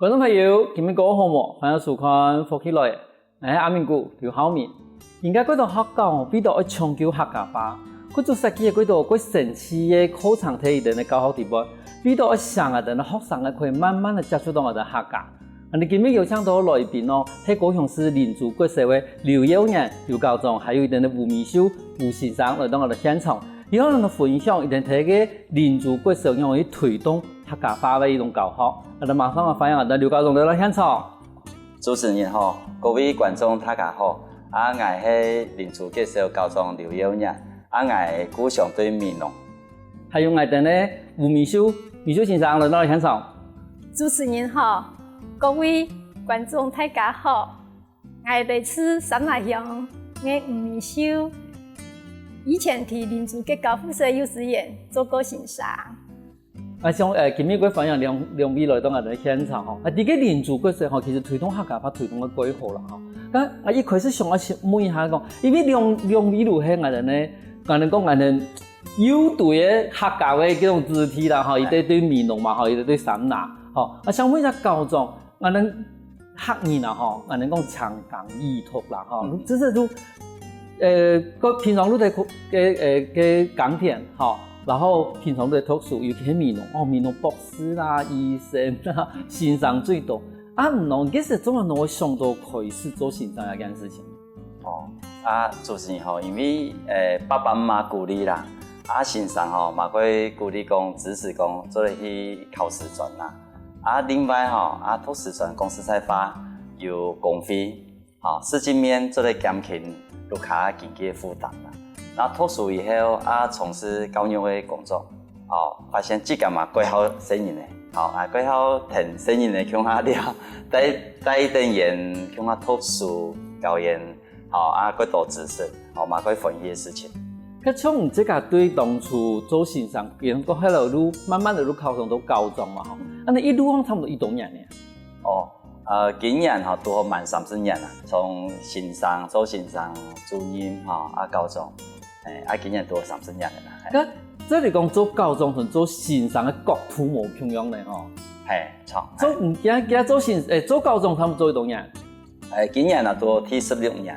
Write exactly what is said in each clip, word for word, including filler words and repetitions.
觀眾朋友，今晡日過好無？歡迎收看《福氣來了》，𠊎係阿明牯劉浩明。今下幾多學校為著愛搶救客家話，佢就設計幾多幾神奇个課程在佢等个教學裡背，為著愛想𠊎等个學生仔可以慢慢个接觸著𠊎等客家。恁呢今晡日邀請到來賓哦，係高雄市林豬國小个劉耀年劉校長，還有佢等个吳美秀吳先生來到𠊎等現場。 佢等分享佢等在該林豬國小仰仔去推動客家話个一種教學。𠊎等馬上來歡迎𠊎等劉校長來到現場。主持人好，各位觀眾大家好，啊，𠊎係林豬國小校長劉耀年，啊，𠊎故鄉對美濃。還有𠊎等个吳美秀，美秀先生來到現場。主持人好，各位觀眾大家好。 𠊎來自三林鄉个吳美秀，以前在林豬國小附設幼稚園做過先生。啊，像，呃，今晡日歡迎兩，兩位來到𠊎等現場吼。啊，這个林豬國小吼，其實推動客家話推動个蓋好啦吼。但啊，一開始想愛先問一下講，因為兩，兩位都係𠊎等呢，𠊎等講𠊎等幼稚个客家个這種子弟啦吼，一个對美濃嘛吼，一个對三林吼。啊，想問一下校長， 𠊎等客人啊吼，𠊎等講強耕弱讀啦吼，就是就，呃，个平常都在个，个，呃，个耕田吼，然後平常都在讀書，尤其係美濃，哦，美濃博士啦、醫生啦、先生最多。啊，毋過，其實做麼个會想到開始做先生這件事情？哦，啊，主持人吼，因為，呃，爸爸媽媽鼓勵啦，啊，先生吼，嘛會鼓勵講，支持講，做得去考師專啦。 啊，另外吼，啊，讀師專講實在話，有公費，吼，實際面做得減輕屋下經濟个負擔啦。然後讀書以後，啊，從事教育个工作，哦，發現自家嘛蓋好細人仔，吼，啊，蓋好同細人仔共下尞，帶，帶等佢等共下讀書、教育， 吼，啊，蓋多知識，吼，嘛蓋歡喜个事情。該像你自家對當初做先生，然後後來就慢慢个就考上到校長嘛吼，恁呢一路上差不多幾多年呢？哦，呃，今年吼，拄好滿三十年啦，從先生，做先生、主任吼，啊，校長，欸，啊，今年拄好三十年了啦。嘿。該照理講做校長同做先生个角度無共樣呢吼。嘿，著。做，嗯，今，今做先，欸，做校長差不多做幾多年？ 欸，今年啊，做第十六年。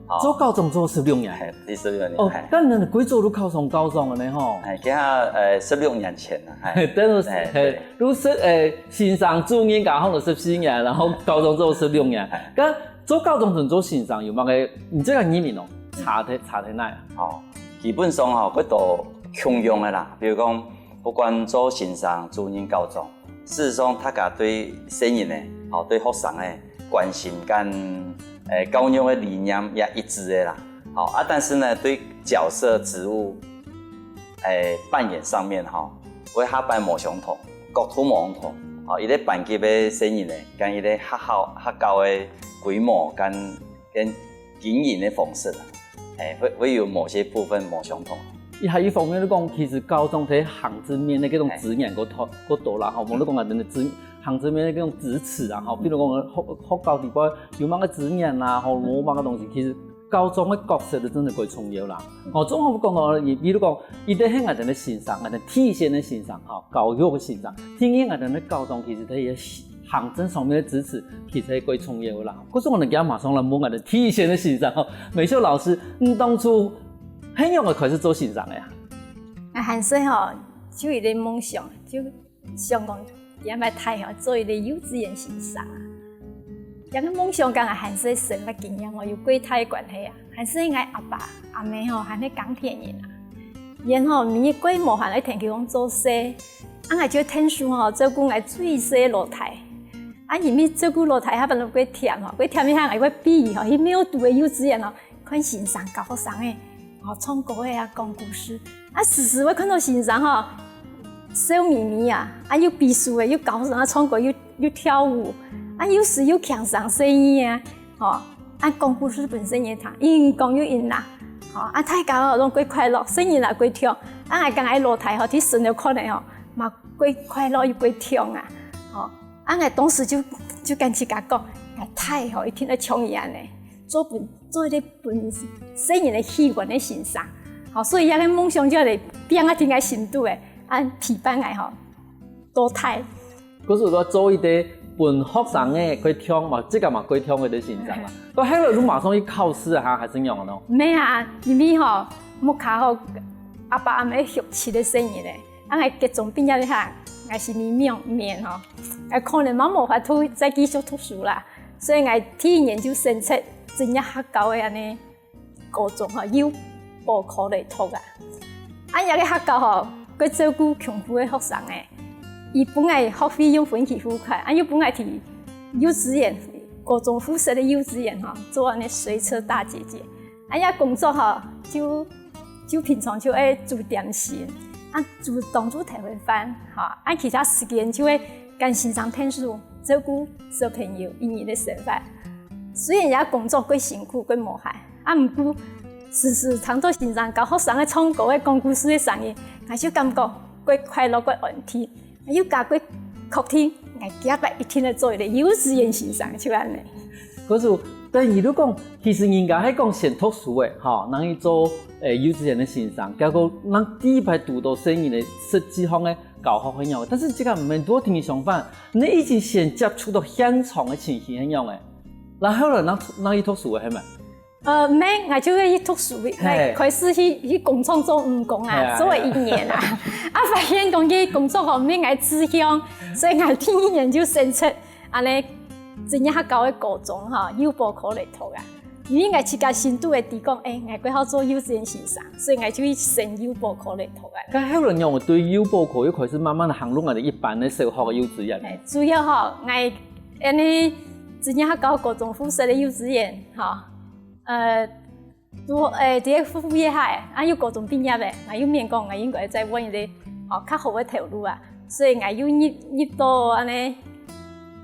哦。做校長做十六年。嘿，第十六年，哦，嘿。該你幾早就考上校長了呢吼？欸，這下，欸，十六年前啊，嘿。等於是，嘿，嘿，對。就係，欸，先生、主任加上就十四年，然後校長做十六年。嘿。該做校長同做先生有麼个，你這个認為哦，差在，差在哪啊？哦，基本上吼，幾多共樣个啦。比如講，不管做先生、主任、校長， 事實上，大家對細人仔，吼，對學生仔關心跟，欸，教育个理念也一致个啦。吼，啊，但是呢，對角色、職務，欸，扮演上面，吼，會較無相同，角度無相同。吼，一个班級个細人仔，跟一个學校，學校个規模跟，跟經營个方式啊。 欸，會，會有某些部分無相同。佢還有一方面就講，其實校長在行政面个這種支援較多，較多啦，吼，無論講啊，等等支，行政面个這種支持啊，吼，比如講學，學校裡背有麼个支援啦，吼，無麼个東西，其實校長个角色就真个蓋重要啦。吼，總好講到，比如講，佢等係𠊎等个先生，𠊎等第一線个先生，吼，教育个先生，第二𠊎等个校長其實佢也 行政上面个支持，其實係蓋重要个啦。故所𠊎等今馬上來問𠊎等第一線个先生吼，美秀老師，你當初係仰仔開始做先生个啊？𠊎還細吼，就有一个夢想，就想講，將來大吼做一个幼稚園先生啊。這个夢想跟𠊎還細生活經驗吼，有蓋大个關係啊。還細𠊎阿爸阿姆吼，還係耕田人啊。然後每日過無閒來田坵項做事， 啊，𠊎就𢯭手吼，照顧𠊎最細个老弟。啊，因為照顧老弟下半路蓋悿吼，蓋悿一下𠊎會飛吼，去廟肚个幼稚園吼，看先生教學生仔，吼，唱歌仔啊，講故事。啊，時時會看到先生吼，笑瞇瞇啊，啊，又飛手仔，又教學生啊，唱歌又，又跳舞，啊，有時又輕聲細語啊， 吼，啊，講故事分細人聽，又講又笑啦，吼，啊，大家吼，攏蓋快樂，細人也蓋暢，啊，𠊎講𠊎老弟吼，在脣頭看仔吼，嘛蓋快樂又蓋暢啊，吼，啊，𠊎當時就，就跟自家講，𠊎大吼，一定愛像佢恁仔，做分，做一个分細人仔喜歡个先生，吼，所以這个夢想就來放啊在𠊎心肚仔，啊，陪伴𠊎吼，到大。 故所講做一个分學生个个聽嘛，這个嘛个聽个个先生啦。到後來就馬上去考試啊，還是仰般呢？無啊，因為吼，屋下吼，阿爸阿姆休息个生意咧，啊，𠊎國中畢業一下，𠊎心裡面面吼，𠊎可能嘛無法度再繼續讀書啦，所以𠊎第一年就選擇專業學校个恁呢。 高中吼，幼保科來讀啊。啊，這个學校吼，佢照顧窮苦个學生欸，佢分𠊎學費用分期付款，啊，又分𠊎去幼稚園、高中附設个幼稚園吼，做恁呢隨車大姐姐。啊，這工作吼，就就平常就愛煮點心，啊，煮當晝頭个飯，吼，啊，其他時間就會跟先生𢯭手，照顧小朋友一日个生活。雖然這工作過辛苦、過無閒， 啊，毋過時時聽到先生教學生个唱歌个講故事个聲音，𠊎就感覺過快樂、過安定，又加過確定，𠊎下擺一定愛做一個幼稚園先生，就恁呢。可是，但你都講，其實人家係講先讀書个，吼，人去做，欸，幼稚園个先生，結果人第一擺堵到細人个實際上个教學係仰个，但是這个毋係多聽你相反，你已經先接觸到現場个情形係仰个，然後呢，人人去讀書个係無？ 呃，無，𠊎就去讀書，𠊎開始去去工廠做女工啊，做了一年啊，啊，發現講這工作吼毋係𠊎志向，所以𠊎第二年就選擇恁呢專業學校个高中吼，幼保科來讀啊。因為𠊎自家心肚个知講，欸，𠊎過好做幼稚園先生，所以𠊎就去選幼保科來讀啊。該後來仰會對幼保科又開始慢慢行入來一般个小學个幼稚園？欸，主要吼，𠊎恁呢專業學校高中附設个幼稚園吼， 呃，讀，欸，第一副業下，啊，又高中畢業了，啊，又面講，啊，應該再換一個，哦，較好个頭路啊。所以，啊，又入入到恁呢，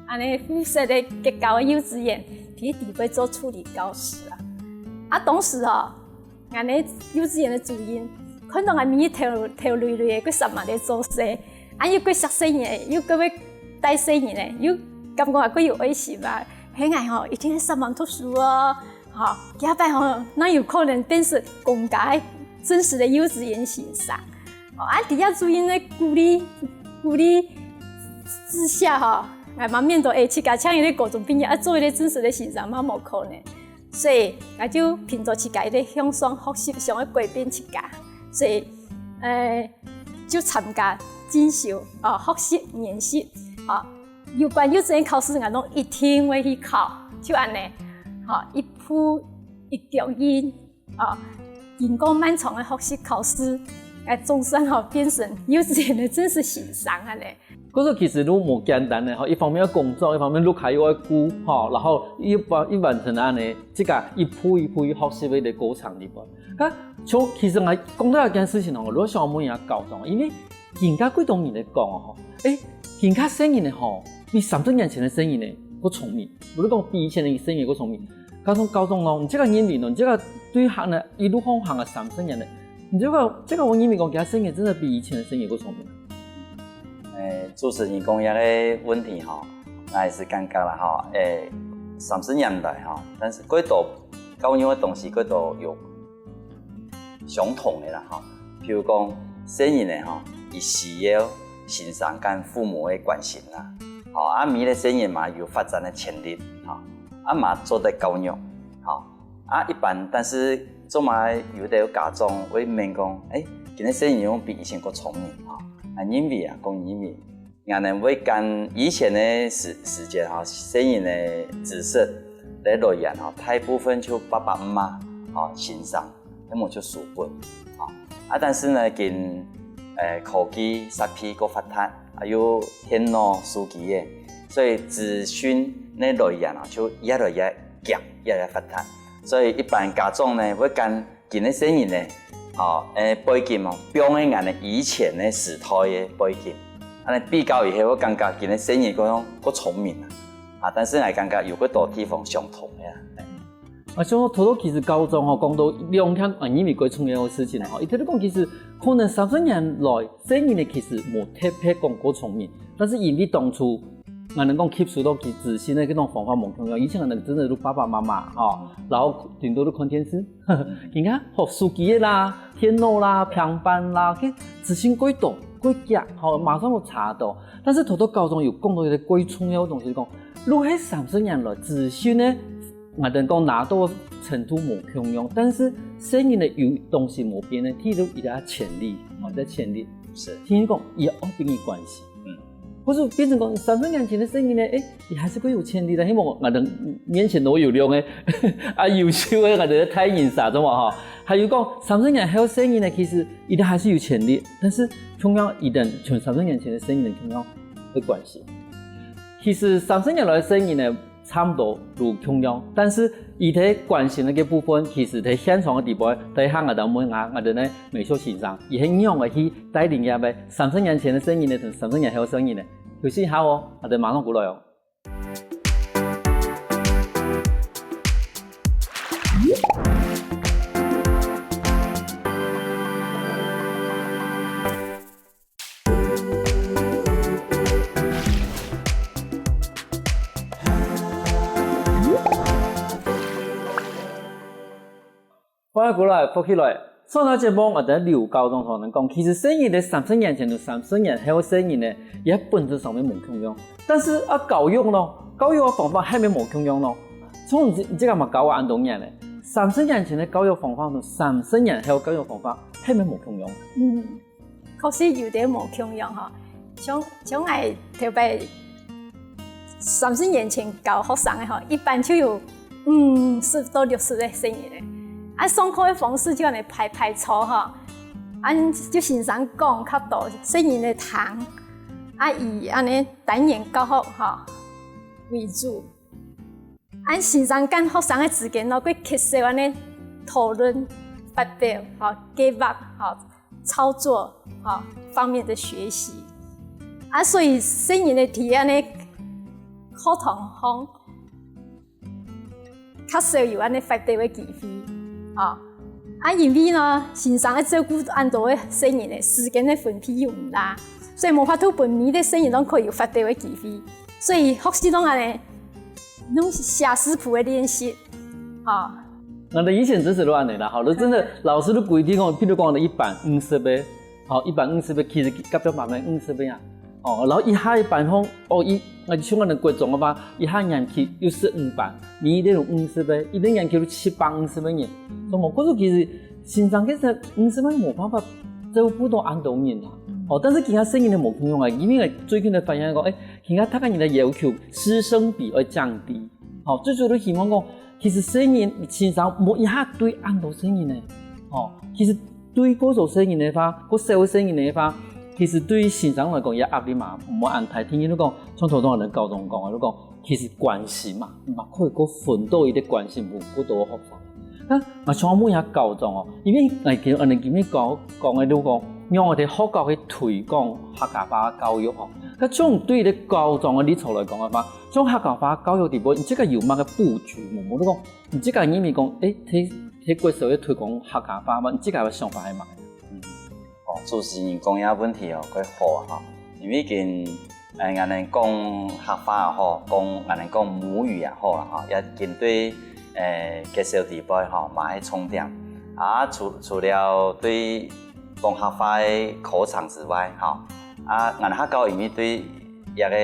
恁呢附設个結構个幼稚園，第一第一做助理教師啊。啊，當時哦，恁呢幼稚園个主任看到𠊎每日頭頭累累个，佢煞猛个做事，啊，又个惜細人，又个會帶細人，又感覺𠊎个有愛心啊，係𠊎吼，一定係煞猛讀書哦。 吼，下擺吼，哪有可能變成公家个正式个幼稚園先生？哦，啊，在這主任个鼓勵鼓勵之下吼，𠊎嘛面對，欸，自家像一個高中畢業，啊，做一個正式个先生嘛無可能。所以，𠊎就憑著自家一個向上學習，想愛改變自家。所以，呃，就參加進修，哦，學習、研習，哦， 有關幼稚園考試，𠊎攏一定會去考，就恁呢，吼，一步一腳印，哦，經過漫長个學習考試，𠊎總算吼變成幼稚園个正式先生恁呢。可是其實都無簡單个吼，一方面愛工作，一方面屋下又愛顧吼，然後一完一完成恁呢，這个一步一步去學習个一個過程裡背。該從其實𠊎講到這件事情吼，𠊎想問一下校長，因為 今下幾多人來講哦，欸，今下細人仔吼，比三十年前个細人仔較聰明。毋係講比以前个細人仔較聰明。校長校長哦，你這个認為呢？你這个對行呢一路行行啊三十年了，你這个這个𠊎認為講，今下細人仔真的比以前个細人仔較聰明。欸，主持人講這个問題吼，𠊎也是感覺啦吼，欸，三十年來吼，但是幾多教育个東西幾多有 相同个啦吼。譬如講，細人仔吼，佢需要先生跟父母个關心啦，吼，啊，每個細人嘛有發展个潛力，吼，啊嘛做得教育，吼，啊，一般，但是做麼个有兜家長會問講，欸，今个細人仔比以前較聰明，吼，啊，因為啊，講因為 𠊎等會跟以前个時時節吼，細人个知識个來源吼，大部分就爸爸媽媽吼，先生，要麼就書本吼。啊，但是呢，今，呃，科技設備較發達，啊，有電腦、手機个，所以資訊个來源吼，就越來越強，越來越發達。所以一般家長呢，會跟 今个細人仔，吼，欸，背景哦，放在𠊎等以前个時代个背景，恁呢比較以後，𠊎感覺今个細人仔較較聰明啊，啊，但是𠊎感覺有幾多地方相同个啊。啊，像頭頭其實校長吼講到兩項啊，認為較重要个事情吼，佢頭頭講其實可能三十年來，細人仔其實無特別講較聰明，但是因為當初 𠊎等講吸收到佢資訊个該種方法無共樣，以前𠊎等真的就爸爸媽媽吼，然後頂多就看電視，今下學手機个啦、電腦啦、平板啦，該資訊過多，過遽，吼，馬上就查到。但是頭頭校長有講到一個過重要个東西，講，如果係三十年來資訊呢，𠊎等講拿到程度無共樣，但是細人呢有東西無變呢，第一，佢个潛力，吼，佢个潛力。是。第二講，佢愛分你關心。嗯。或者變成講三十年前个細人呢，誒，佢還係會有潛力个，希望𠊎等面前都有用个，啊，優秀个𠊎等个大人儕，知無吼？還有講三十年後細人呢，其實佢等還係有潛力，但是共樣佢等像三十年前个細人呢，共樣會關心。其實三十年來个細人呢，差毋多都共樣，但是佢等關心个部分，其實在現場个地方，在下𠊎等問下，𠊎等个美秀先生，佢係仰般去帶領這个三十年前个細人呢，同三十年後个細人呢？休息一下哦，𠊎等馬上過來哦。 歡迎過來，福氣來。上條節目𠊎等劉校長同𠊎等講，其實細人在三十年前同三十年後个細人呢，佢本質上面無共樣。但是啊，教育呢？教育个方法係毋係無共樣呢？像你這，你這下嘛教會恁多年了，三十年前个教育方法同三十年後教育方法係毋係無共樣？嗯，確實有點無共樣吼。像，像𠊎頭擺三十年前教學生个吼，一班就有五十到六十个細人咧。啊，上課个方式就恁樣排排坐吼，啊，就先生講較多，細人仔聽，啊，以恁樣單元教學吼為主。啊，先生跟學生个之間咯，會缺少恁樣討論、發表吼、計畫吼、 操作，吼，方面个學習。啊，所以細人仔在恁樣个課堂項，較少有恁樣發表个機會，吼。啊，因為呢，先生愛照顧恁多个細人仔，時間个分配又毋罅，所以無法度分每個細人攏可以有發表个機會。所以學習攏恁樣 用寫視譜个練習，吼。𠊎等以前真係都恁樣啦，吼，就真个老師都規定講，譬如講一班五十个，吼，一班五十个，其實隔壁班个五十个啊，哦，然後一下一班吼，哦，一，𠊎就像𠊎等國中个話，一下年級有十五班，每一年有五十个，一年級有七百五十个人，所以講，其實先生其實五十个無辦法照顧到恁多人啊，哦，但是其他細人仔無共樣啊，因為最近个發現講，誒， 其他大家人个要求，師生比愛降低。吼，最主要都希望講，其實細人先生無一下對恁多細人仔。吼，其實對過少細人仔个話，過少个細人仔个話，其實對先生來講，也壓力嘛，毋會恁大。第二，就講，像頭先𠊎等校長講个，就講，其實關心嘛，嘛可以過分到一個關心，有過多个學生。 那𠊎想問一下校長哦，因為𠊎今，𠊎今日講，講个就講，讓𠊎等學校去推廣客家話教育吼。那從對一個校長个立場來講个話，像客家話教育裡背，你自家有麼个布局無？無就講，你自家認為講，誒，在，在國小要推廣客家話嘛，你自家个想法係麼个？嗯。哦，主持人講這問題哦，蓋好啊哈。因為今 誒，𠊎等講客話也好，講，𠊎等講母語也好啦，吼，也針對，誒，介紹裡背吼，嘛係重點。啊，除，除了對講客話个課程之外，吼，啊，𠊎等學校因為對這個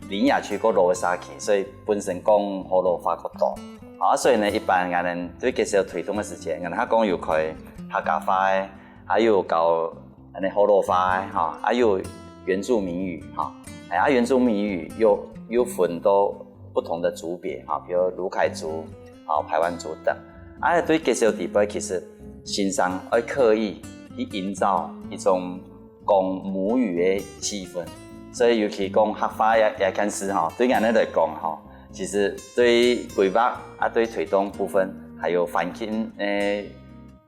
林雅區過落个社區，所以本身講學老話較多。啊，所以呢，一般𠊎等對介紹推動个時間，𠊎等學校有開客家話个 還有教恁呢學老話个，吼，還有原住民語，吼，哎，啊，原住民語又，又分到不同的族別，吼，比如魯凱族，吼，排灣族等。啊，對介紹裡背，其實先生愛刻意去營造一種講母語个氣氛，所以尤其講客話這，這件事，吼，對𠊎等來講，吼，其實對規劃啊，對推動部分，還有環境，誒，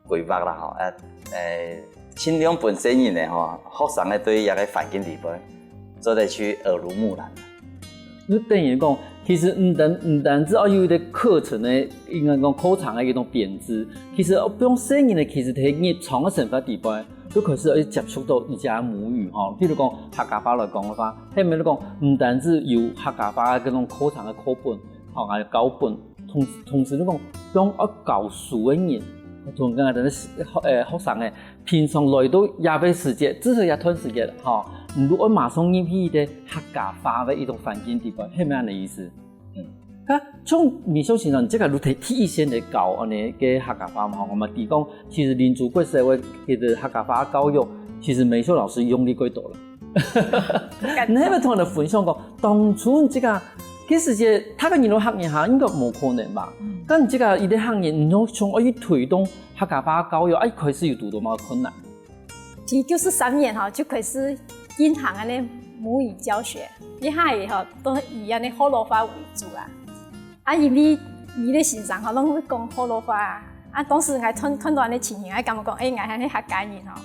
規劃啦，吼，呃，呃，盡量分細人仔，吼，學生仔對這個環境裡背，做得去耳濡目染。就等於講，其實毋單，毋單止愛有一個課程个，應該講課程个一種編制，其實愛分細人仔，其實在日常个生活裡背，就開始愛接觸到自家母語，吼。比如講客家話來講个話，係毋係講毋單止有客家話个這種課程个課本，吼，還有教本，同，同時就講，講愛教書个人，同𠊎等个學，呃，學生欸，平常來到這个時節，至少這段時節，吼，你就愛馬上入去一个客家話个一種環境底背，係毋係恁个意思？嗯。該像美秀先生，你這个就第，第一線來教恁呢个客家話嘛，吼，𠊎嘛知講，其實林竹國小个，其實客家話教育，其實美秀老師用力過多了。你係毋係同𠊎等分享講，當初你這个，其實這，大个人都學語言哈，應該無可能吧？嗯。但你這个一个學語言，你從愛去推動客家話教育，啊，一開始有堵到麼个困難？其實九十三年吼，就開始進行恁呢母語教學，一開始吼，都以恁呢學老話為主啊。 啊，因為每个先生吼，攏會講學老話啊。啊，當時𠊎看，看到恁呢情形，𠊎感覺講，欸，𠊎還係客家人吼，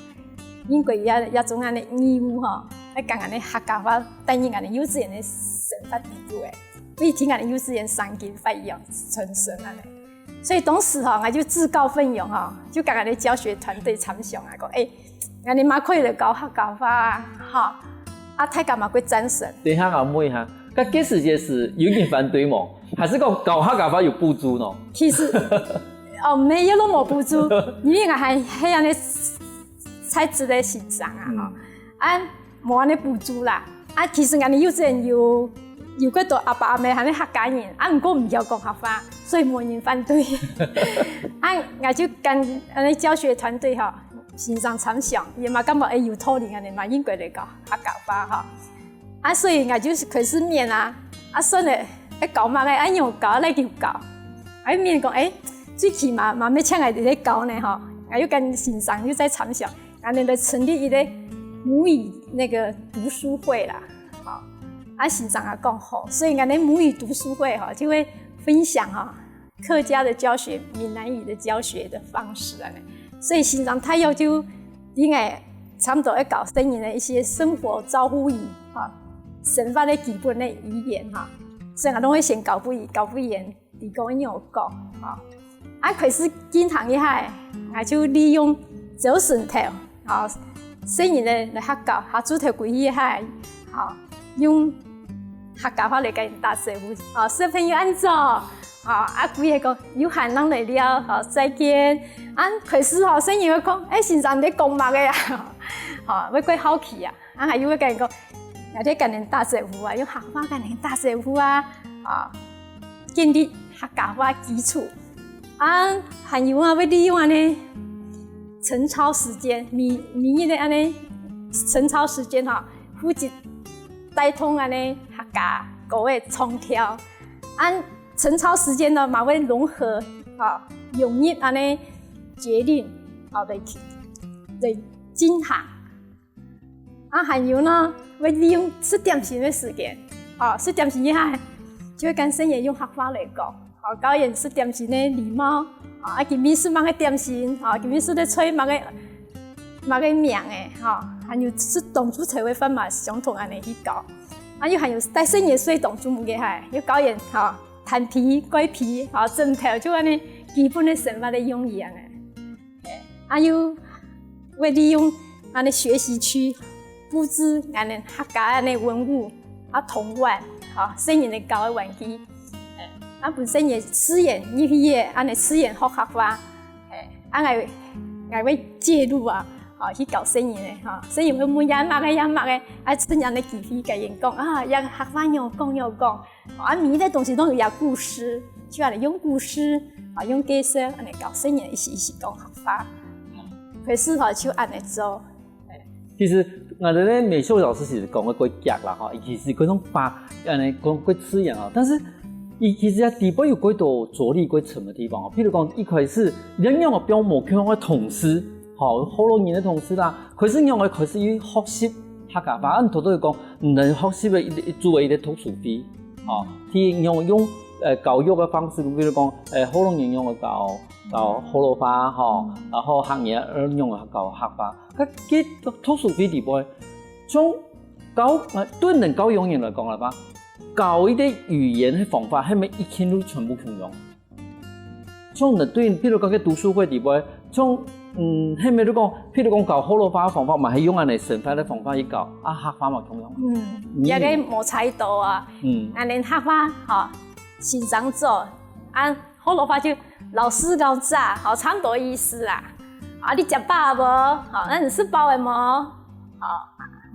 應該也，也做恁呢義務吼，愛將恁呢客家話帶入𠊎等幼稚園个生活裡肚欸，為聽𠊎等幼稚園生根發揚傳承恁呢。所以當時吼，𠊎就自告奮勇吼，就將𠊎等教學團隊參詳啊，講，欸， 恁呢嘛可以來教客家話啊，吼，啊，大家嘛會贊成。等一下，𠊎問一下，該該時節係有人反對無？還係講教客家話有補助呢？其實，哦，無，也都無補助，因為𠊎還係恁呢在職个先生啊，吼，嗯。啊，無恁呢補助啦。啊，其實𠊎等幼稚園有，有幾多阿爸阿姆還係客家人，啊，毋過毋曉講客話，所以無人反對。啊，𠊎就跟恁呢教學團隊吼， 先生參詳，佢嘛感覺，欸，有道理恁呢嘛，應該來教客家話吼。啊，所以𠊎就開始問啊，啊，算了，愛教麼个，愛仰教，來就教。啊，問講，欸，最起碼嘛，愛請𠊎來教呢吼。𠊎又跟先生又再參詳，恁呢來成立一个母語那個讀書會啦，吼。啊，先生也講好，所以𠊎等母語讀書會吼，就會分享吼， 客家的教學、閩南語的教學的方式啊。所以先生大約就應該差不多愛教細人个一些生活招呼語啊，生活个基本个語言哈。所以𠊎攏會先教分佢，教分佢知講仰講哈。啊，開始進行一下，𠊎就利用朝晨頭 吼，細人仔來學校，下晝頭歸去下，吼，用客家話來跟人打招呼，吼，小朋友恁早，吼，啊，歸个講有閒人來尞，吼，再見。啊，開始吼，細人會講，欸，先生你在講麼个啊？吼，會過好奇啊。啊，還有會跟人講，𠊎在跟人打招呼啊，用客話跟人打招呼啊，吼，建立客家話基礎。 啊，還有啊，會利用恁呢晨操時間，每，每日个恁呢晨操時間吼，負責帶動恁呢客家歌个唱跳。啊，晨操時間呢，嘛會融合吼，融入恁呢節令吼來去，來進行。 啊，還有呢，會利用食點心个時間，吼，食點心一下，就會跟細人用客話來講，吼，教佢食點心个禮貌，吼，啊，今晡日食麼个點心，吼，今晡日食个菜麼个，麼个名个，吼，還有食當晝頭个飯嘛，相同恁呢去教。啊，又還有帶細人睡當晝目个下，又教佢，吼，攤被、蓋被，吼，枕頭，就恁呢基本个生活个用語恁呢。 啊，又會利用恁呢學習區佈置恁呢客家恁呢文物啊，童玩，吼，細人仔搞个玩具，啊，分細人仔自然入去个恁呢自然學客話，啊，𠊎，𠊎會介入啊，吼，去教細人仔，吼，細人會問呀麼个呀麼个，啊，趁恁呢機會跟佢講啊，呀客話仰講仰講， 啊，每一個東西都有佢个故事，就恁呢用故事，啊，用介紹，恁呢教細人仔一起一起講客話。開始吼就恁呢做。其實，𠊎兜个美秀老師其實講个過遽啦，吼，其實佢種把，恁呢講過自然哦，但是，佢其實也底背有過多阻力過深个地方哦。譬如講，一開始，你仰會變無共樣个同事，吼，學老人个同事啦， 開始仰會開始去學習客家話，恁頭頭講，毋能學習个一，一做个一個讀書會，吼，去用，用，呃，教育个方式，比如講，呃，學老人仰會教，教學老話，吼，然後客人，呃，仰會教客話。該，該讀書會底背，從教，呃，對人教養人來講个話，教一個語言个方法，係毋係一定就全部共樣？ 像你對，譬如講个讀書會底背，像，嗯，係毋係就講，譬如講教學老話个方法，嘛係用恁呢生活个方法去教，啊，客話嘛共樣。嗯，嗯。這個無差多啊。嗯。恁呢客話，吼，先生做，啊，學老話就老師教早，吼，差毋多意思啦。啊，你食飽無？吼，那你食飽了無？吼，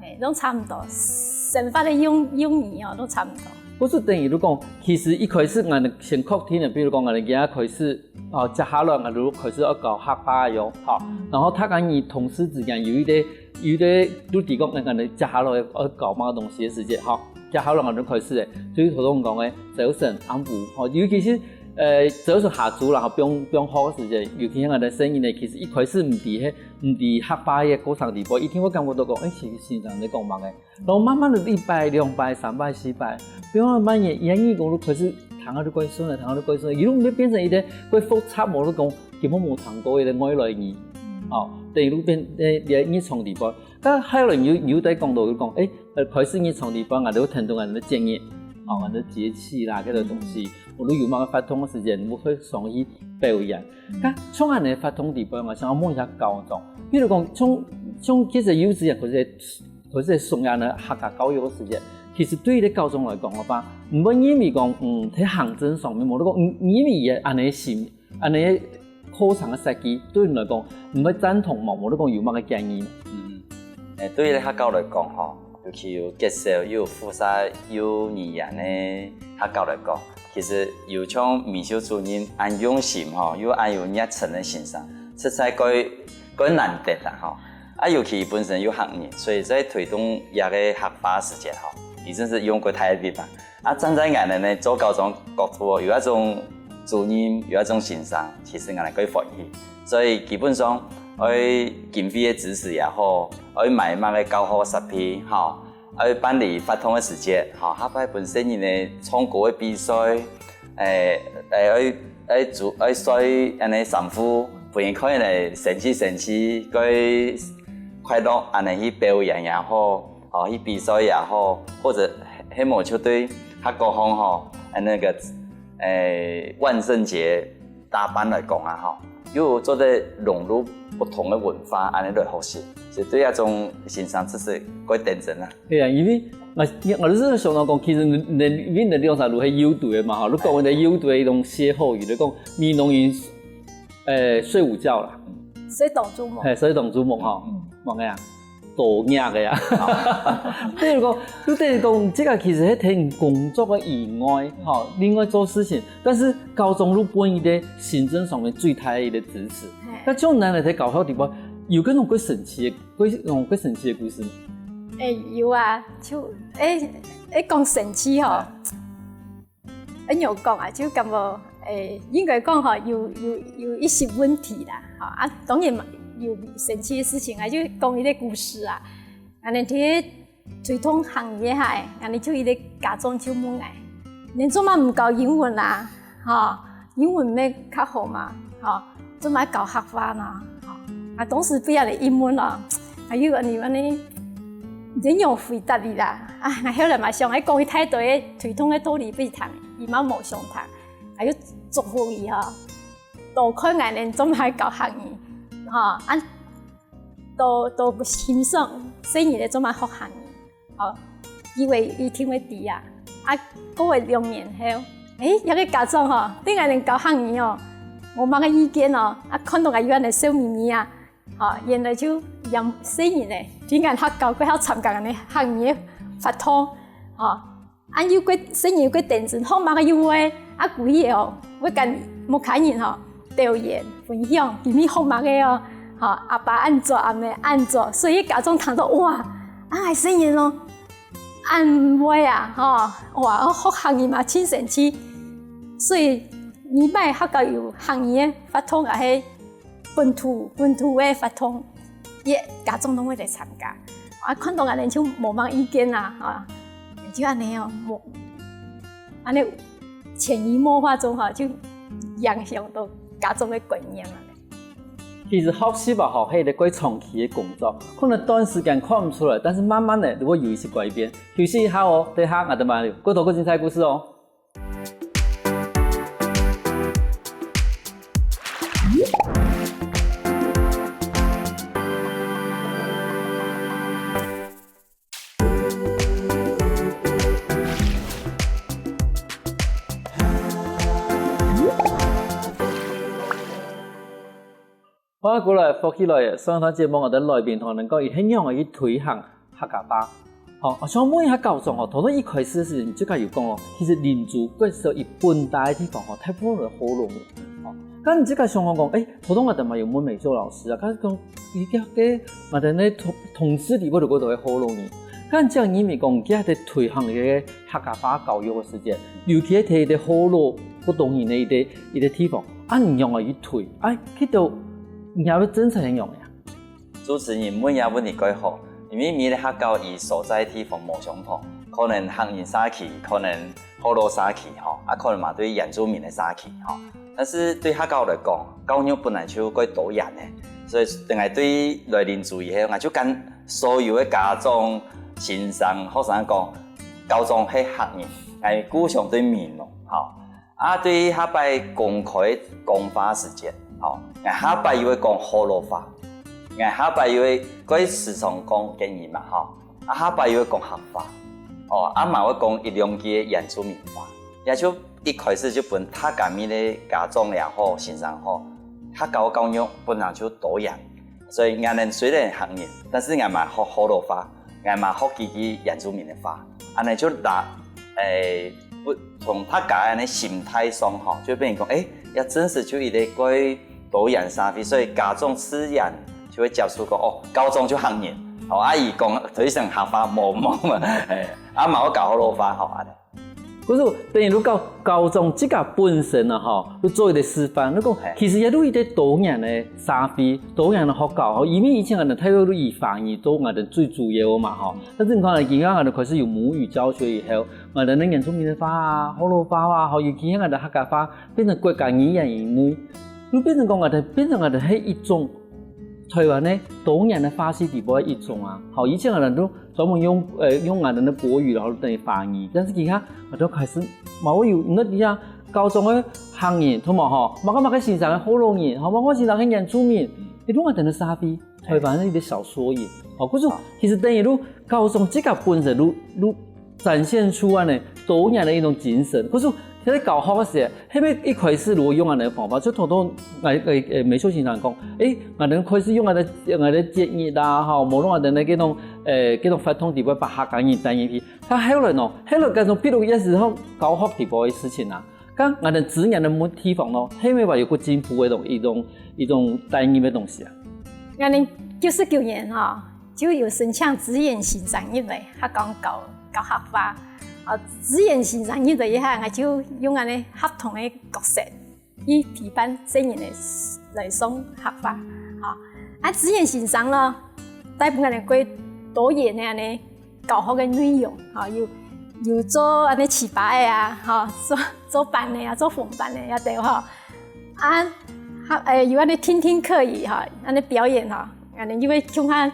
嘿，攏差毋多，生活个用用語哦，攏差毋多。毋係等於你講，其實一開始𠊎等先確定个，比如講𠊎等今仔開始，哦，接下來𠊎等開始愛教客話个喲，吼，然後大家你同事之間有一個有一個你知講，𠊎等接下來愛教麼个東西个時節，吼，接下來𠊎等開始个，就係頭先講个朝晨、暗晡，吼，尤其是 呃，朝晨下晝啦，吼，放放學个時節，尤其𠊎等細人呢，其實一開始毋知係毋知客話个過程裡背，一定會感覺到講，誒，其實先生在講麼个。然後慢慢个一擺、兩擺、三擺、四擺，放慢慢个，佢个耳公就開始聽下就過順了，聽下就過順了，佢就毋會變成一個過複雜，無就講根本無聽過个外來語，哦，等於就變誒，你日常裡背。但後來有有在講到，就講，誒，呃，開始日常裡背，𠊎就聽到𠊎个節日，哦，𠊎个節氣啦，這個東西。 無論有麼个活動个時間，𠊎會想去表演。該像恁呢活動裡背，𠊎想愛問一下校長，比如講，像像其實幼稚園或者或者送恁呢客家教育个時間，其實對於校長來講个話，毋會因為講，嗯，在行政上面，無論講，嗯，因為佢恁呢心，恁呢課程个設計，對你來講，毋會贊同無？無論講有麼个建議？嗯，誒，對於學校來講吼， 尤其有國小又有附設幼兒園个學校來講，其實有像美秀主任恁用心吼，又恁有熱忱个先生，實在蓋蓋難得啦吼。啊，尤其本身又客語，所以在推動這個客話時節吼，佢真係用過大力啦。啊，站在𠊎等呢做校長角度哦，有一種主任，有一種先生，其實𠊎等蓋歡喜。所以基本上，愛經費个支持也好，愛買麼个教學設備吼， 愛辦理活動个時節，吼，下擺分細人仔唱歌个比賽，誒，誒，愛愛煮愛曬恁呢衫褲，分佢看起來生趣生趣，蓋快樂恁呢去表演也好，吼，去比賽也好，或者係無就對客家行吼，誒，那個，誒，萬聖節 打扮來講啊，吼，又做得融入不同个文化，恁呢來學習，所以對這種先生真係蓋頂真啊。對啊，因為𠊎𠊎就係想到講，其實你你你兩儕都係幼稚个嘛，吼，你講个幼稚个一種歇後語，就講美濃人，誒，睡午覺啦，睡當晝夢。嘿，睡當晝夢吼，嗯。無个啊。 多額个啊。等於講，就等於講，這個其實係在工作个以外，吼，另外做事情，但是校長就分佢个行政上面最大个一個支持。嘿。該像恁呢在教學裡背，有該種蓋神奇个，蓋，嗯，蓋神奇个故事嗎？誒，有啊，就，誒，誒，講神奇吼，哎。 恁樣講啊，就感覺，誒，應該講吼，有有有一些問題啦，吼，啊，當然嘛，有神奇个事情啊，就講一個故事啊。恁呢在推動客語个下，恁呢就一個家長就問𠊎：「你做麼毋教英文啊？吼，英文毋係較好嘛？吼，做麼教客話呢？」吼，啊，當時不曉得英文咯，啊，又恁呢恁呢，仰般回答佢啦？啊，𠊎後來嘛想，愛講一大堆个推動个道理分佢聽， 佢嘛無想聽，啊又祝福佢吼，多看𠊎等做麼教客語，吼，啊，多多欣賞細人仔做麼學客語，吼，以為佢一定會知啊。啊，過了兩年後，誒，這個家長吼，對𠊎等教客語哦，無麼个意見哦，啊，看到𠊎又恁呢笑瞇瞇啊， 吼，原來就這細人仔，平常學校過後參加恁呢客語个活動，吼，啊又過細人又過頂真，學麼个又會，啊故意哦，會跟屋下人吼表演分享，今日學麼个哦，吼，阿爸恁做，阿姆恁做，所以家長聽到哇，啊細人哦，恁會啊，吼，哇，學客語嘛真神奇，所以每擺學校有客語个活動也係 本土本土个活動，佢家長攏會來參加。啊，看到恁呢就無麼意見啦，吼，就恁呢哦，無，恁呢潛移默化中吼，就影響到家長个觀念啊。其實學習啊，吼，係一個蓋長期个工作，可能短時間看毋出來，但是慢慢个，如果有一些改變，休息一下哦，等下𠊎兜還有更多更精彩故事哦。歡迎過來，福氣來了。上一段節目，𠊎兜來賓同𠊎兜講，佢係仰般去推行客家話。吼，𠊎想問一下校長吼，頭先一開始个時節，你自家有講哦，其實林州國小佢本底个地方吼，大部分都係學老人。吼，該你自家想講講，誒，頭先𠊎兜嘛有問美秀老師啊，佢講，佢个，个，𠊎兜个同，同事裡背都係學老人。該你自家認為講，佢在推行个客家話教育个時節，尤其係在學老 不同人个一個，一個地方，啊，你仰般去推？哎，去到你也會政策係仰般啊？主持人問這問題蓋好，因為每個學校佢所在个地方無相同，可能客人社區，可能學老社區吼，啊，可能嘛對原住民个社區吼。但是對學校來講，教育本來就蓋多元个，所以等下對來臨注意後，𠊎就跟所有个家長、先生、學生講，校長係客人，𠊎故鄉對美濃吼。 啊，對下擺公開講話時節，吼，𠊎下擺又會講學老話，𠊎下擺又會，過去時常講國語嘛，吼，啊，下擺又會講客話，哦，啊，嘛會講一兩句个原住民話，也就一開始就分大家面个家長也好，先生好，客家教育本來就多元，所以𠊎等雖然客人，但是𠊎嘛學學老話。 𠊎嘛學幾句原住民个話，恁呢就拉，誒，不，從大家恁呢心態上吼，就變成講，誒，也真實就一個蓋多元社會，所以家長自然就會接受講，哦，校長就客人，哦，啊，佢講，就一聲客話，無，無，誒，啊，嘛會教學老話，吼，恁呢。 可是等於如果校長自家本身啊，吼，就做一個示範，你講，嘿。其實也有一個多元个社會，多元个學校，吼，因為以前𠊎等大多都以華語做𠊎等最主要个嘛，吼。但是你看，今下𠊎等開始有母語教學以後，𠊎等个原住民个話啊、學老話啊，吼，尤其𠊎等客家話變成國家語言以內，就變成講𠊎等，變成𠊎等係一種 台灣个多元个話系裡背一種啊。好，以前𠊎等都專門用，呃，用𠊎等个國語，然後等於華語，但是今下𠊎都開始嘛會有，你看這下校長个客人，同埋吼，麼个麼个先生个學老人，吼，麼个先生个原住民，佢都𠊎等个社會，台灣个一個小縮影。好，故所其實等於都校長自家本身都，都 展現出恁呢多元个一種精神。可是在教學个時節，係毋係一開始如果用恁呢个方法，就頭頭，誒，誒，誒，美秀先生講，誒，𠊎等開始用𠊎等，𠊎等節日啊，吼，無論𠊎等个該種，誒，該種活動裡背把客家語帶入去。但後來呢，後來該種，比如有時候教學裡背个事情啊，該𠊎等資源个問，地方呢，係毋係話有個進步个一種，一種，一種帶入个東西啊？𠊎等九十九年吼， 就有申請資源先生入來，客家教，教客話。啊，資源先生入來以後，𠊎就用恁呢合同个角色，去陪伴細人仔來上客話。吼，啊，資源先生咯，帶分𠊎等蓋多元个恁呢教學个內容，吼，有，有做恁呢七八个啊，吼，做，做班个啊，做紅班个啊，對吼。啊，還，誒，有恁呢聽聽客語吼，恁呢表演吼，恁呢又會共下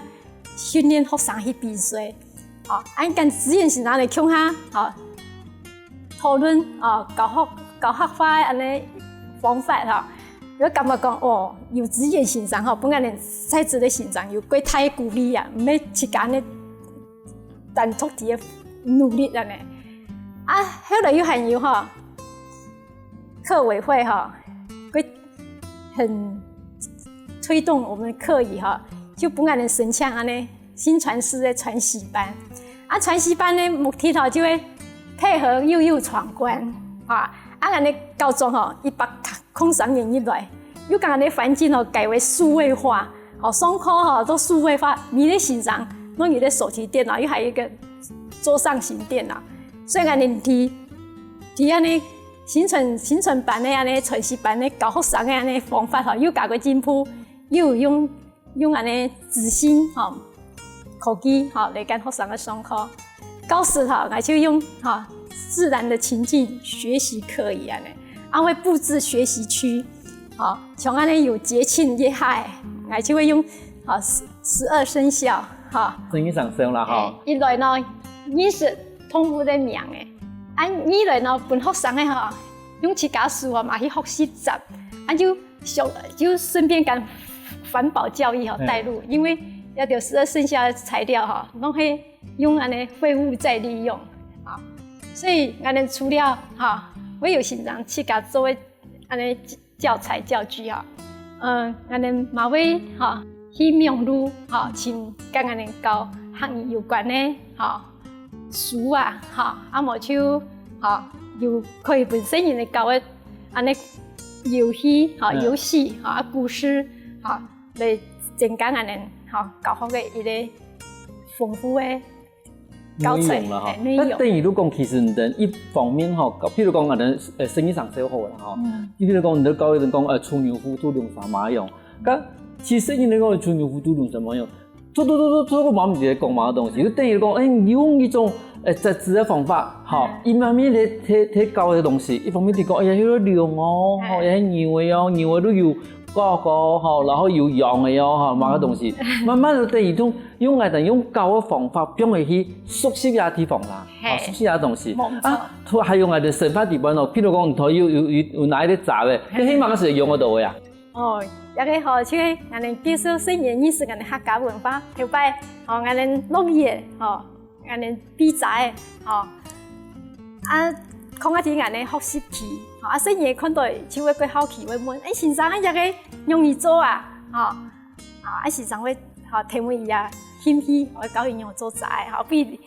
訓練學生去比賽。哦，恁跟資源先生來共下，哦，討論，哦，教學，教客話个恁呢方法，吼。有感覺講，哦，有資源先生，吼，分𠊎等在職个先生有蓋大个鼓勵啊，毋係自家恁呢單獨自家努力恁呢。啊，後來又還有，吼， 客委會吼，會很推動我們客語吼，就分𠊎等申請恁呢薪傳師个傳習班。啊，傳習班个目的吼，就會配合幼幼闖關，啊，啊，𠊎等校長吼，一百空三年以來，又將𠊎等環境吼改為數位化，哦，上課吼都數位化，每個先生攏有一個手提電腦，又還有一個桌上型電腦，所以𠊎等在，在恁呢 薪傳，薪傳班个恁呢傳習班个教學生个恁呢方法吼，又加過進步，又用，用恁呢資訊吼，科技吼來跟學生个上課。教室吼，𠊎就用吼自然个情境學習客語恁呢，啊會佈置學習區，吼，像恁呢有節慶一下，𠊎就會用吼十，十二生肖吼， 生意上升了哈。誒，一來呢，認識動物个名誒，啊，二來呢，分學生个吼，用自家手吼嘛去學習摘，啊，就想，就順便將環保教育吼帶入，因為這兜十二生肖个材料吼，攏係用恁呢廢物再利用啊，所以𠊎等除了吼，會有先生自家做个恁呢 教材教具吼，呃，𠊎等嘛會，吼，去網路，吼，尋佮𠊎等教客語有關个，吼，書啊，吼，啊無就，吼，有可以分細人仔教个，恁呢遊戲，吼，嗯。遊戲，吼，啊故事，吼，來增加𠊎等，吼，教學个一個豐富个教材，內容啦，吼。嘿，內容。該等於就講，其實你等一方面吼，譬如講，𠊎等，呃，生意上做好啦，吼。嗯。你譬如講，你等教佢等講，呃，吹牛烌肚弄沙麼樣。該其實你等講吹牛烌肚弄沙麼樣，做做做做做，佢嘛毋知講麼个東西，就等於講，哎，你用一種，呃，折紙个方法，吼，嗯。一面面在在在教个東西，一方面在講，哎呀，這個龍哦，吼，哎。這係牛个哦，牛个就有 角角吼，然後有羊个哦，吼，麼个東西，慢慢就等於用用來等用教个方法，放佢去熟悉這地方啦，嘿。吼，熟悉這東西。無錯。啊，還有𠊎等生活裡背哦，譬如講，你頭有有有有拿一個遮个，嘿。該係麼个時節用得到个啊？哦，這個吼，就係𠊎等介紹細人認識𠊎等客家文化，頭擺吼，𠊎等落雨个吼， 恁呢比賽个，吼。啊，講啊，聽恁呢學習去，吼，啊，細人看到就會過好奇，會問：「哎，先生，啊，這個仰仔做啊？」吼，啊，先生會，吼，提問佢啊，興趣，會教佢仰做遮个，吼，分佢，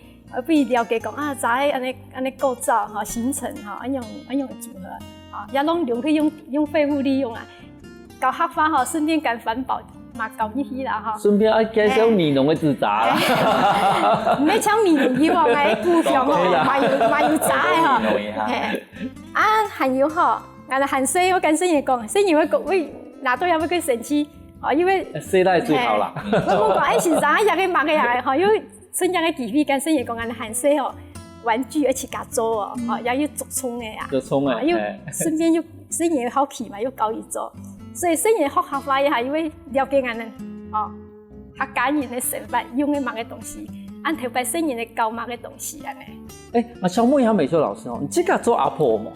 分佢了解講啊，遮个恁呢，恁呢構造，吼，形成，吼，恁樣，恁樣組合，吼，也攏用，可以用，用廢物利用啊。 教客話吼，順便將環保嘛搞入去啦吼。順便愛介紹美濃个紙遮啦。嘿。毋係像美濃以外，𠊎个故鄉吼，OK啦。嘛有嘛有遮个吼。美濃一下。嘿。啊，還有吼，𠊎還細，𠊎跟細人講，細人會講，會拿到也會過生氣，哦，因為細倈最好啦。嘿。𠊎問講，哎，先生，啊，這個麼个啊？吼，因為 趁這個機會，跟細人講，恁呢還細吼，玩具愛自家做哦，嗯。吼，也有竹蟲个啊，竹蟲个，吼，又嘿。順便又細人好奇嘛，又教佢做，所以細人學客話也還會了解恁呢，吼，客家人个生活用个麼个東西，恁頭擺細人个教麼个東西恁呢。哎，𠊎想問一下美秀老師哦，你自家做阿婆無？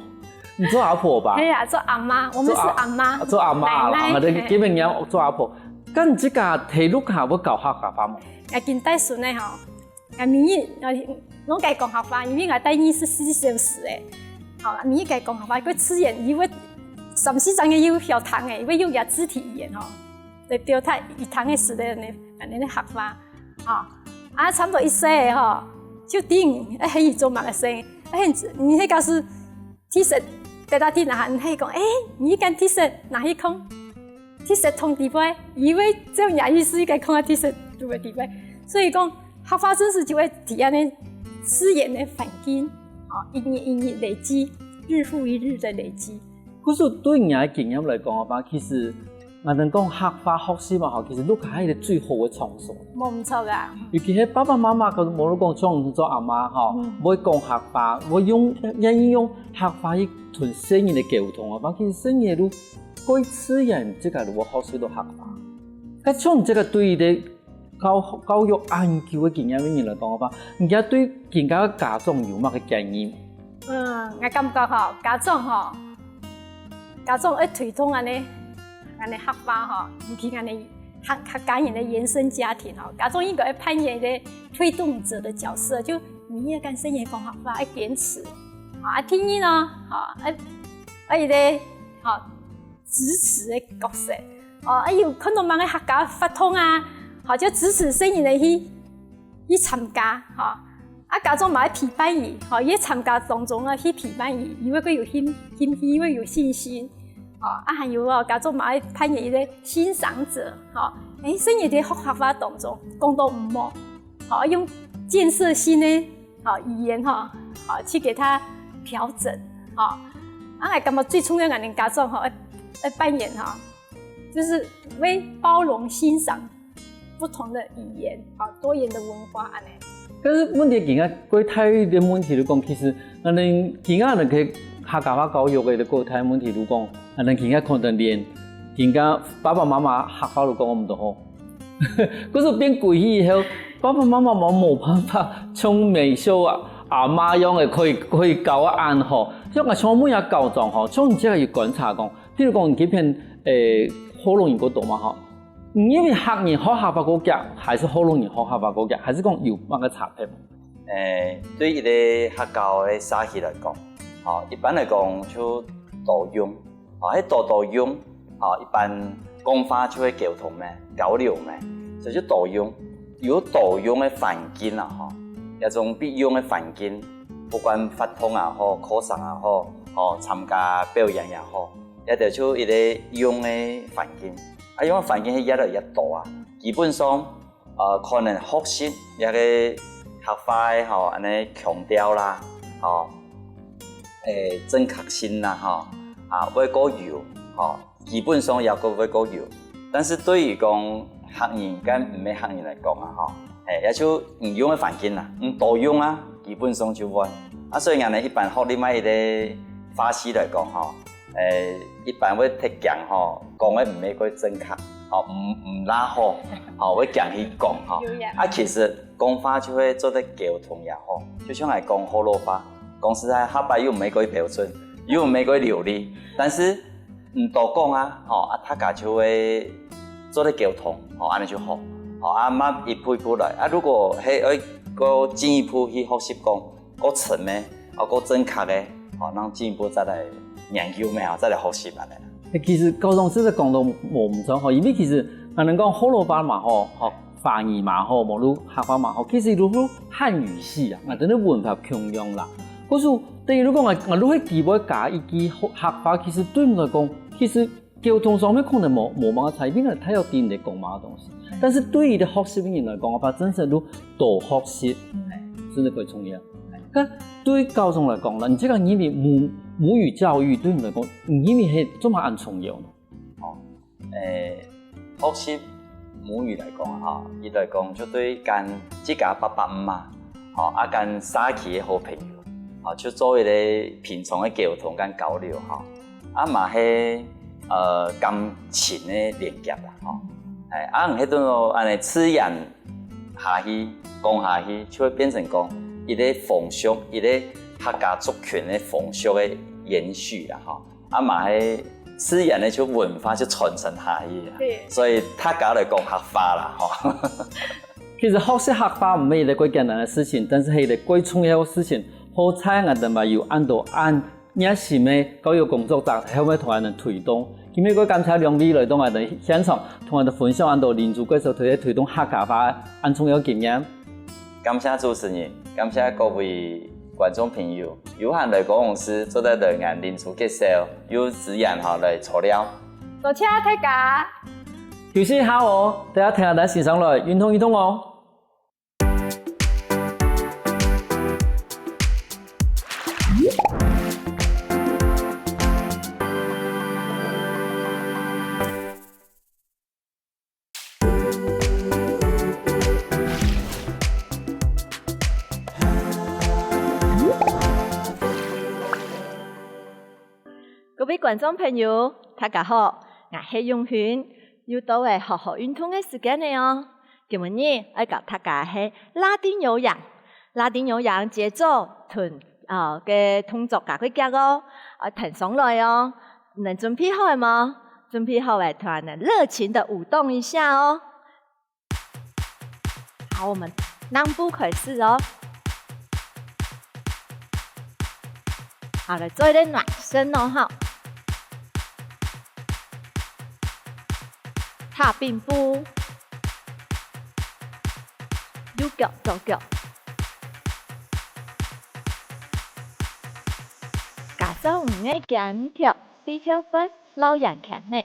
你做阿婆吧？係啊，做阿媽，我們是阿媽，做阿，做阿媽啦，奶奶，啊，對，嘿。基本上做阿婆。該你自家在屋下會教客家話無？𠊎今帶孫仔吼， 𠊎每日，𠊎，攏佮佢講客話，因為𠊎帶二十四小時个。吼，每日佮佢講客話，佢自然，佢會三四隻月又曉聽个，佢會用佢肢體語言吼，來表達佢聽个時節个，恁呢个客話。吼，啊，差不多一歲个吼，就定，哎，喊佢做麼个聲，哎，你係假使 鐵絲跌到地泥下，你係講，哎，你該鐵絲拿去囥，鐵絲桶底背，佢會照你意思該囥在鐵絲桶个底背。所以講，客話真實就會在恁呢自然个環境，哦，一日一日累積，日復一日的累積。可是對你个經驗來講个話，其實 𠊎等講客話學習嘛吼，其實屋下係一個最好个場所。無毋著啊。尤其係爸爸媽媽，可能無論講像你做阿媽吼，嗯。會講客話，會用，願意用客話去同細人仔溝通个話，其實細人仔就會自然自家就會學習到客話。該像你這個對於个教，教育恁久个經驗个人來講个話，你對今个家長有麼个建議？嗯，𠊎感覺吼，家長吼， 家長愛推動恁呢，恁呢客話吼，尤其恁呢客，客家人个原生家庭吼，家長應該愛扮演一個推動者的角色，就你也跟細人講客話，愛堅持。啊，第二呢，吼，愛，愛一個，吼，支持个角色。哦，啊，有看到麼个客家活動啊，吼，就支持細人仔去 去參加，吼。啊，家長嘛愛陪伴佢，吼，佢參加當中啊，去陪伴佢，佢會較有興，興趣，會有信心，吼。啊，還有哦，家長嘛愛扮演一個欣賞者，吼。誒，細人仔學客話當中，講到毋好，吼，用建設性个，吼，語言，吼，吼，去給他調整，吼。啊，𠊎感覺最重要，𠊎等家長，吼，愛，愛扮演，吼，就是會包容欣賞 不同的語言，啊，多元的文化恁呢。但是問題，今个最大个問題就講，其實，𠊎等今个人个客家話教育个最大問題就講，𠊎等今个可能連今个爸爸媽媽客話都講毋得好。可是變歸去以後，爸爸媽媽嘛無辦法像美秀啊，阿媽樣个可以，可以教啊恁好。像𠊎想問一下校長吼，像你這個有觀察講，譬如講你這片，誒，學老人較多嘛吼， 你認為客人學客話較遽，還係學老人學客話較遽，還係講有麼个差別？誒，對一個客家个社區來講，吼，一般來講就多用，吼，係多多用，吼，一般講話就係溝通咩，交流咩，所以就多用，有多用个環境啊吼，這種必用个環境，不管活動也好，課程也好，吼，參加表演也好，這兜就一個用个環境。啊，用个環境係越來越多啊，基本上，呃，可能學習這個客話个吼，恁呢腔調啦，吼，誒，正確性啦，吼，啊，會較有，吼。 基本上也會較有。但是對於講客人跟毋係客人來講啊，吼，誒，也就你用个環境啦，你多用啊，基本上就會。啊，所以𠊎等一般學另外一個話系來講吼，誒，一般會忒驚吼，講个毋係過正確，吼，毋，毋罅好，吼，會驚去講吼。有影。啊，其實講話就會做得溝通也好，就像𠊎講學老話，講實在，客話又毋係過標準，又毋係過流利，但是 毋多講啊，吼，啊，大家就會做得溝通，吼，恁呢就好，吼，啊，慢一步一步來。啊，如果係愛過進一步去學習講，過深个，啊，過正確个，吼，恁進一步再來研究咩，吼，再來學習恁呢。其實校長真係講到無毋著吼，因為其實還能講學老話嘛吼，吼，華語嘛吼，無論客話嘛吼，其實都係漢語系啊，啊，真係文化共樣啦。可是等於如果𠊎，𠊎都係基本加一句客話，其實對𠊎來講，其實 溝通上面可能無，無麼个差異，因為大家知你講麼个東西。嗯。但是對於學習个人來講，𠊎發現真正都多學習，嗯。真的很重要。嗯。該對校長來講呢，你這個認為母，母語教育對你來講，你認為係做麼恁重要呢？哦，誒，學習母語來講哈，佢來講就對跟自家爸爸媽媽，吼，啊，跟社區个好朋友，吼，就做一個平常个溝通跟交流，吼。 啊嘛係，呃，感情个連結啦，吼。哎，啊，你係對恁呢自然下去，講下去，就會變成講一個風俗，一個客家族群个風俗个延續啦，吼。啊嘛係自然个就文化就傳承下去啦。對。所以大家來講客話啦，吼。其實學習客話毋係一個過艱難个事情，但是係一個過重要个事情。好在𠊎等嘛有恁多恁 熱心个教育工作者，後尾同𠊎等推動。今日過感謝兩位來到𠊎等現場，同𠊎等分享恁多林竹國小推，推動客家話恁重要經驗。感謝主持人，感謝各位觀眾朋友。有閒來高雄市，做得來𠊎林竹國小，有資源吼來坐尞。多謝大家。休息一下哦，大家聽下咱欣賞來，運動運動哦。 各位觀眾朋友，大家好，𠊎係永勳，又到了好好運動个時間了哦。今晡日愛教大家个係拉丁有氧，拉丁有氧節奏同，呃，个動作加快腳哦，愛跈上來哦。你等準備好了無？準備好了，同𠊎等熱情的舞動一下哦。 好，我們兩步開始哦。好，來做一個暖身哦，哈。踏并步，右腳左腳。加上你个肩胛，對後背摎圓圈呢。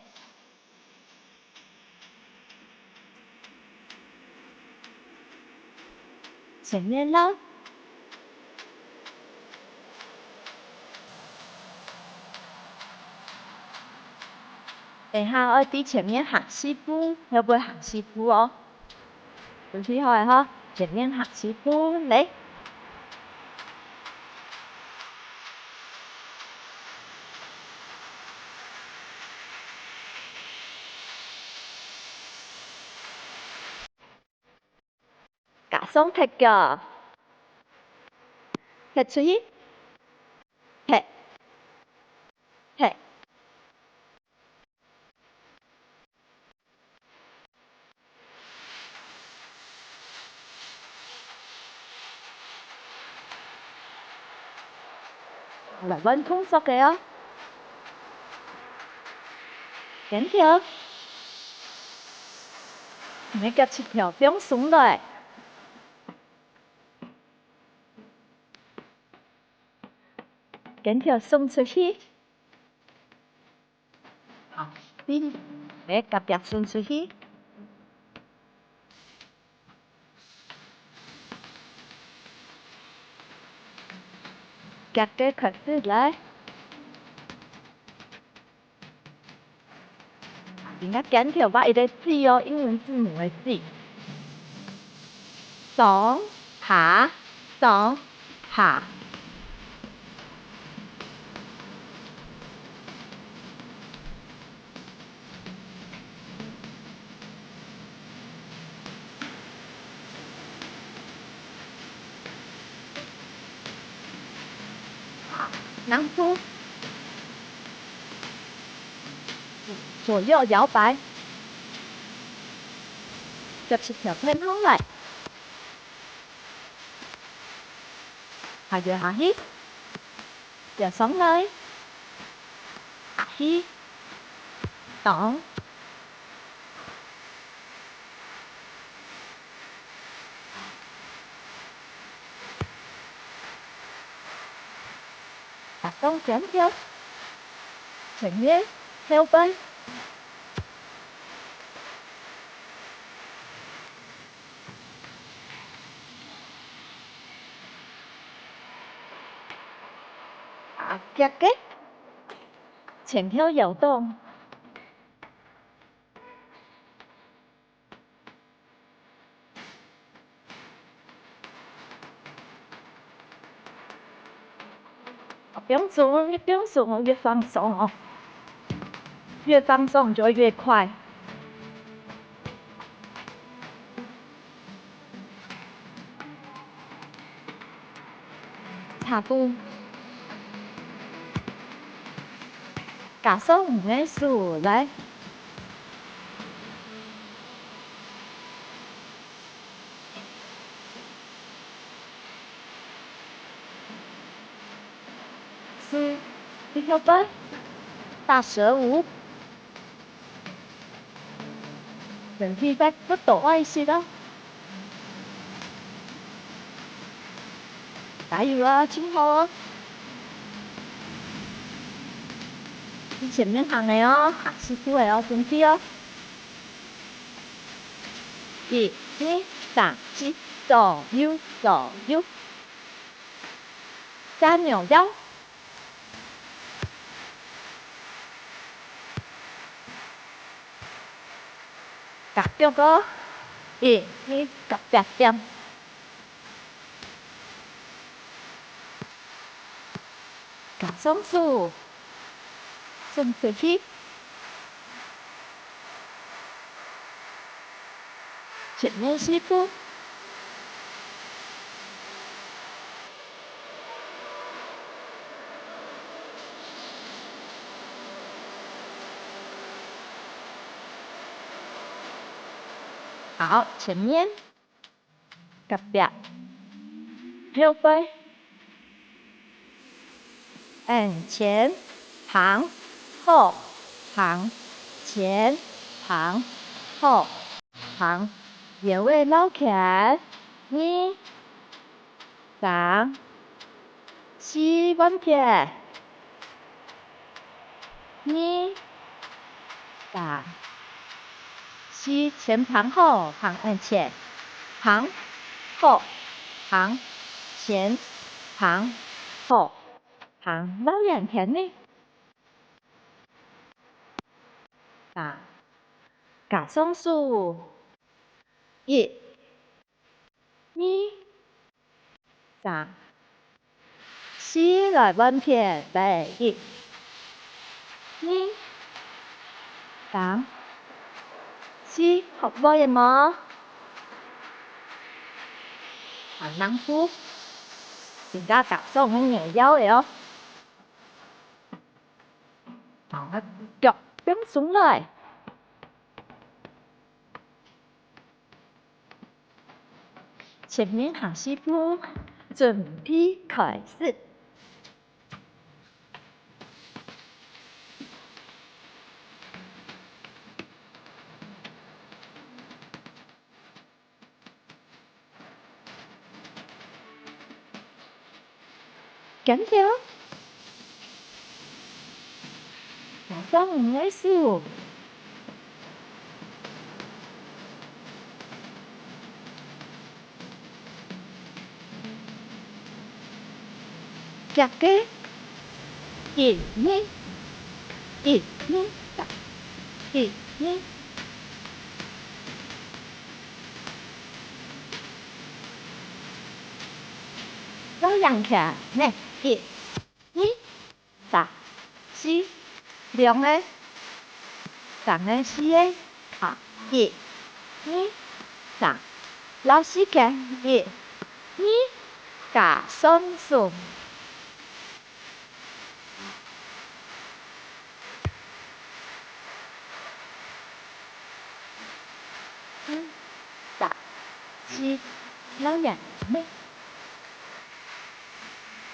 前面囉。等下愛對前面行四步，後背行四步哦。 準備好了吼，前面行四步，來。加上踢腳，踢出去，踢，踢。 來換動作个哦。跟跳。你个夾直條放鬆來，肩條送出去。 好，你，你个夾送出去。夾个開始來。你个肩條畫一個G哦，英文字母个G。上、下、上、下。 好，然後左右搖擺，夾直條放鬆來，下搖下去，搖上來，下去，上。 搭上肩條，前面後背。啊，夾个，前後搖動。 放鬆，放鬆，越放鬆哦，越放鬆就越快。差不多。加上你个手來。 四，一條半，大蛇舞。身體再不多愛惜啊！加油啊，盡好啊！你前面行个哦，下四步个哦，準備哦！一、二、三、四，左右，左右。 加扭腰。夾腳哦，一、二，夾夾點。加上手，伸出去。 前面四步。好，前面。 隔壁。後背。向前，行，好，行，前，行，好，行。腰仔繞圈，二，三，四，換片。 二，三，四，前方好，行向前，行，好，行，前，行，好，行，繞圓圈呢。三，加上手，一， 二，三，四，來換片，來，一，二，三，四，學會了無？啊，恁好，自家加上个扭腰仔哦。好，腳放鬆來。 前面下四步，準備開始。緊跳，放鬆你个手。 腳个，一、二，一、二，一、二。摎䟘起來，來，一、二。 三、四，兩个，三个、四个，好，一、二、三，摎時間，一、二，加上速。 嗯，三、四，摎䟘起來。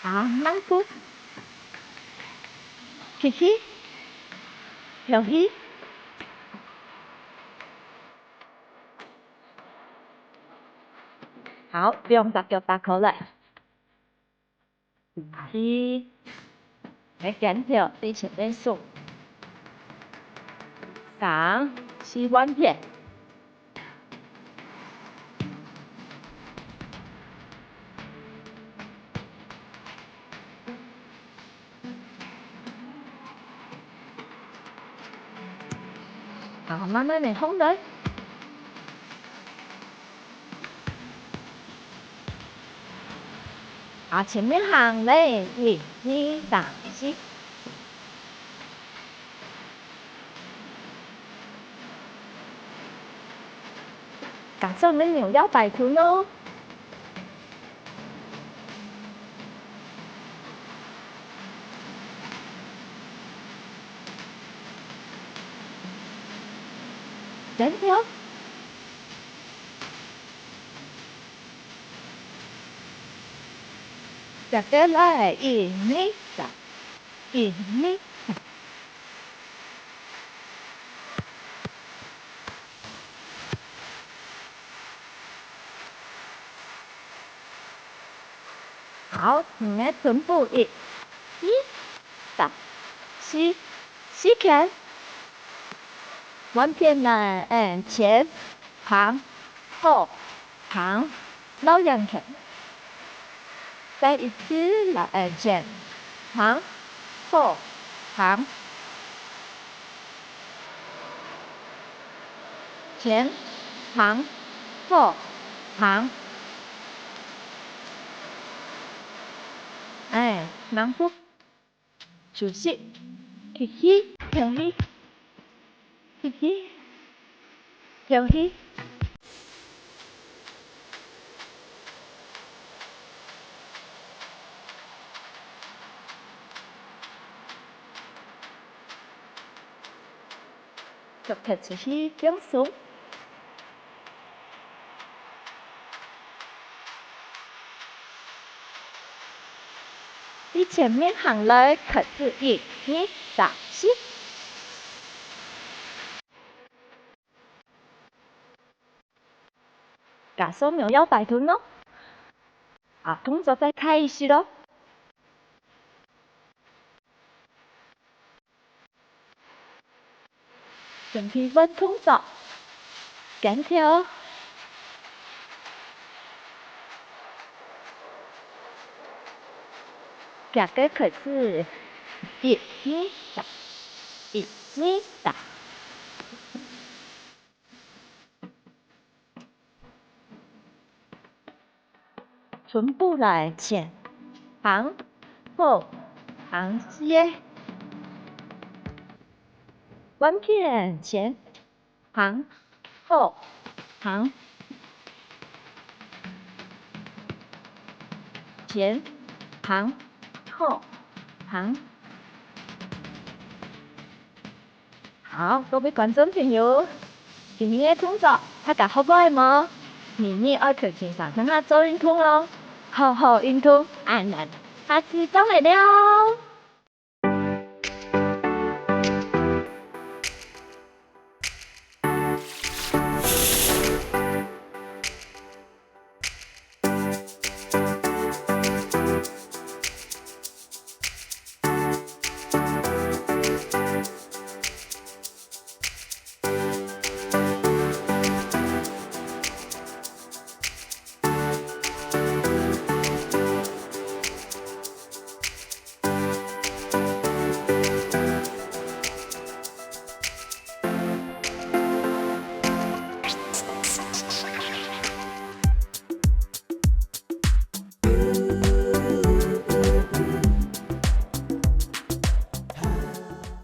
好，慢步。吸氣，敨氣。好，兩隻腳打開來。 吸氣，來，肩頭對前面脣。三、四，換片。好，慢慢仔放落。 啊，前面行咧，一、二、三、四。加上你扭腰擺臀哦。 真好。接下來，一、二、三，一、二、三。 好，你个臀部一、二、三、四，時間。換片來，嗯，前、旁、後、旁，摎䟘起。再一次來，嗯，前、旁、後、旁。 前、旁、後、旁。哎，慢步。休息。吸氣，敨氣。吸氣，敨氣。 腳踢出去放鬆。對前面行來，開始，一、二、三、四。 加上扭腰擺臀哦。啊，動作再大一息哦。準備換動作，肩跳。腳个開始，一、二、三，一、二、三。 全部來，前、旁、後、旁，四个。換片，前、旁、後、旁。前、旁、後、旁。 好，各位觀眾朋友，今日个動作大家學會無？日日愛勤勤省省啊做運動哦，好好運動，恁樣，下次再會了。